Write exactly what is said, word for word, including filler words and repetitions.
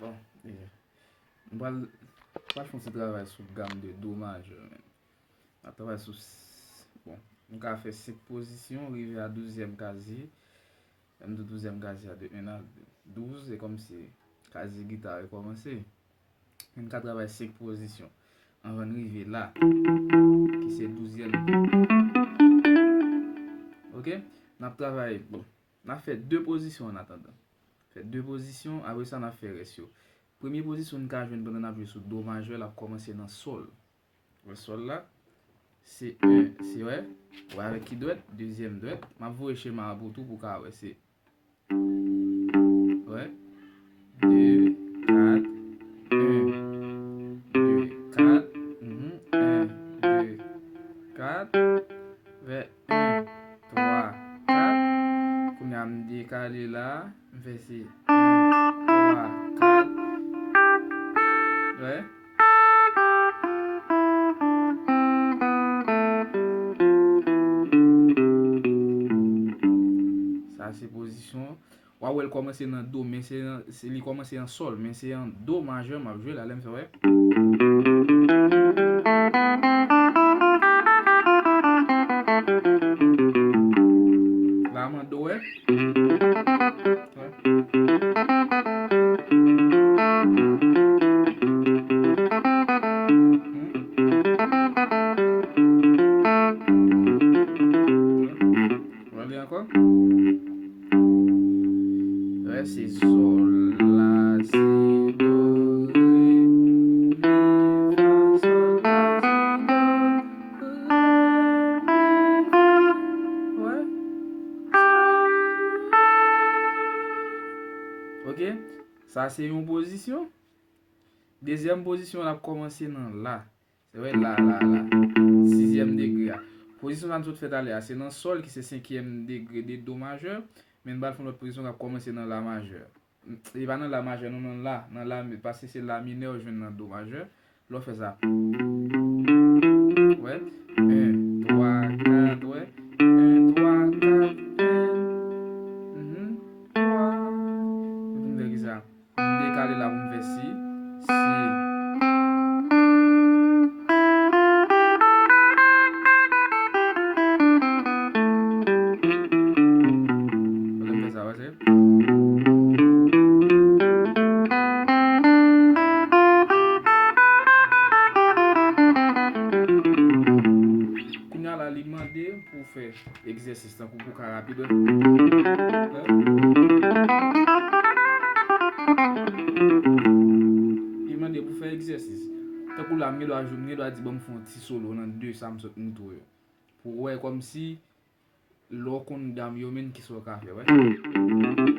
Bon, e, m pral, m pral fè yon ti travay sou gam de do majè, man. M ap travay sou, s- bon, m ka fè senk pozisyon, rive a douzyèm kazye. Lè m di douzyèm kazye a, de en a douz, e kòmsi kazye gita a rekòmanse. M ka travay senk pozisyon anvan n rive la, ki se douzyèm. Ok? N ap travay, bon, n ap fè de pozisyon an atandan. Fè de pozisyon, apre sa n ap fè rès yo. Premye pozisyon n ka jwenn pandan n ap jwe sou do majè, l ap kòmanse nan sòl. Wè sòl la, se en, se wè, wè avèk ki dwèt, dezyèm dwèt. M ap voye chema an pou tou pou w ka wè, se wè, de, kat, en, de, kat, mhm, en, de, kat, vè en, twa, kat. Kounye a m dekale la, m fè se en, twa, kat. Wè. Sa se pozisyon. W a wè l kòmanse nan do, men se nan, se, li kòmanse an sòl, men se an do majè m ap jwe la, lè m fè wè. La m an do, wè. Wè. Hmm. Wè li ankò. Wè, se sòl, la, si, do, re, mi, fa, sòl, la, si, do, re, mi, fa. Wè. Ok. Sa se yon pozisyon. Dezyèm pozisyon, l ap kòmanse nan la. Se vre, la, la, la. Sizyèm degre a. Pozisyon sa n sot fè talè a, se nan sòl ki se senkyèm degre de do majè. Men n pral fè yon lòt pozisyon k ap kòmanse nan la majè. Li pa nan la majè, non, nan la. Nan la, paske se la minè ou jwenn nan do majè. Lè w fè sa. Wè. En, twa, kat, wè. En, twa, kat, en. Mhm. Twa. Epi m fè kisa? M dekale la pou m fè si. Si. Lè m fè sa, wè se. Kounye a la, li mande pou w fè egzèsis, tankou pou w ka rapid, wè. Li mande pou w fè egzèsis. Tankou la, m gen dwa jwe, m gen dwa di, "Ban m fè yon ti solo nan de sa m sot moutre w yo." Pou w wè kòmsi lè w konn gam yo, men kisa w ka fè, wè.